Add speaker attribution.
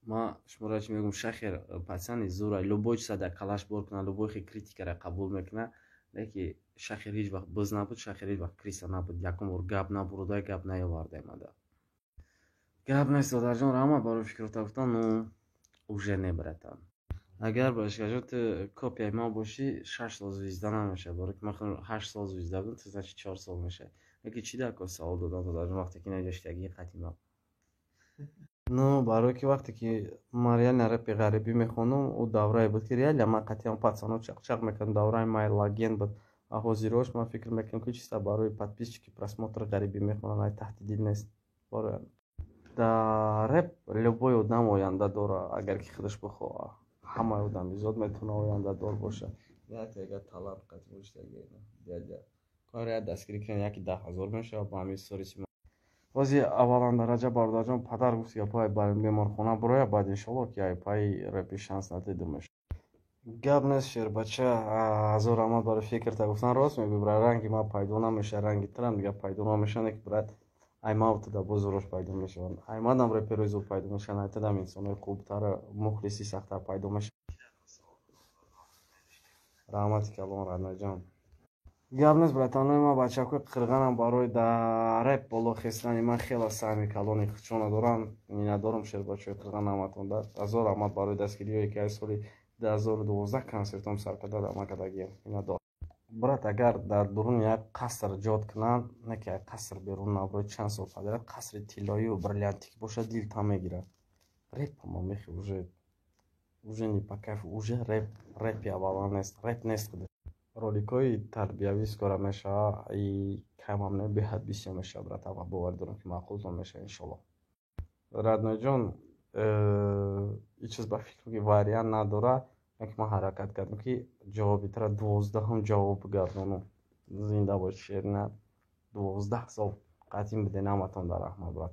Speaker 1: Ман шуморо чӣ мегӯм, Шахер пацани зура, любой чиза дар калаш бор кунад, любой хел критикара қабул мекунад, леки Шахер ҳеҷ вақт биз набуд, Шахер ҳеҷ вақт крыса набуд, ягон бор гап набурода, гап наёварда омада. Гап нест, додарҷон, раҳмат барои фикрота гуфтан, ну уже не, братан. Агар башкаҷо ту копияи ман бошӣ, 6 сол звезда намешавад, барои ки ман 8 сол звезда будам, ту, значит, 4 сол мешавад. Леки чӣ дар кор савол додам, додарҷон, вақте ки наҷаштагии қатима? Ну, барое ки вақте ки ман реально рэпи ғарибӣ мехондам, ӯ даврае буд, ки реально ман қатъиан пацано чақчақ мекардам, давраи май лаген буд. А ҳозирош ман фикр мекунам, ки чиста барои подписчики, просмотр ғарибӣ мехонанд, ай таҳти дил нест. Барои дар рэп любой одам оянда дора, агар ки худаш бихоҳад. Ҳамаи одамизод метавона ояндадор бошад. Яке талант дядя кор дастгирӣ кунед, яки 10 000 мешавад ба ҳамин сториси. Ҳозир аввалан дараҷа, бародарҷон, падар гуфт, гапҳои ба беморхона буроя, баъд иншоалло, ки ай паи рэпи шанс надидум мешавад. Гап нест, шербача, ҳазор раҳмат барои фикрта гуфтан. Рост мегӯӣ, брат, ранги ман пайдо намешавад, ранги трам дига пайдо намешавад, ки, брат, ай ман туда боз зӯрош пайдо мешаванд, ай мадам реперои зур пайдо мешаванд, ай тудам инсонои хубтар, мухлиси сахттар пайдо мешаванд. Раҳмати калон, Ранаҷон. Гап нест, братанои ман, бачакҳои қирғанам барои дар рэп боло хестани ман хеле саҳми калони худшона доранд. Миннатдорам, шербачаҳои қирған, ҳаматон. Ҳазор раҳмат барои дастгириҳое, ки аз соли 2012 консертом сар карда дар кардагием. Миннатдор, брат. Агар дар дуруни як қаср ҷод кунанд, не ки як қаср берун наброи, чанд сол падарад, қасри тиллоию бриллиантӣ ки бошад, дил там мегирад. Рэпама мехи уже не по кайфу, уже рэп рэпи аввалан нест, рэп нест худаш. Роликҳои тарбиявӣ скоро мешавад и камам не, беҳад бисёр мешавад, брат, ва боварӣ дорам, ки маъқултон мешавад, иншоалло. Роднойҷон, ҳеҷ чиз ба фикрм, ки вариант надорад, ки ман ҳаракат кардам, ки ҷавоби тара 12-ҳум ҷавоб бигардонам. Зинда бош, шерина, 12 сол қатъин биден, ҳаматон дар раҳмат, брат.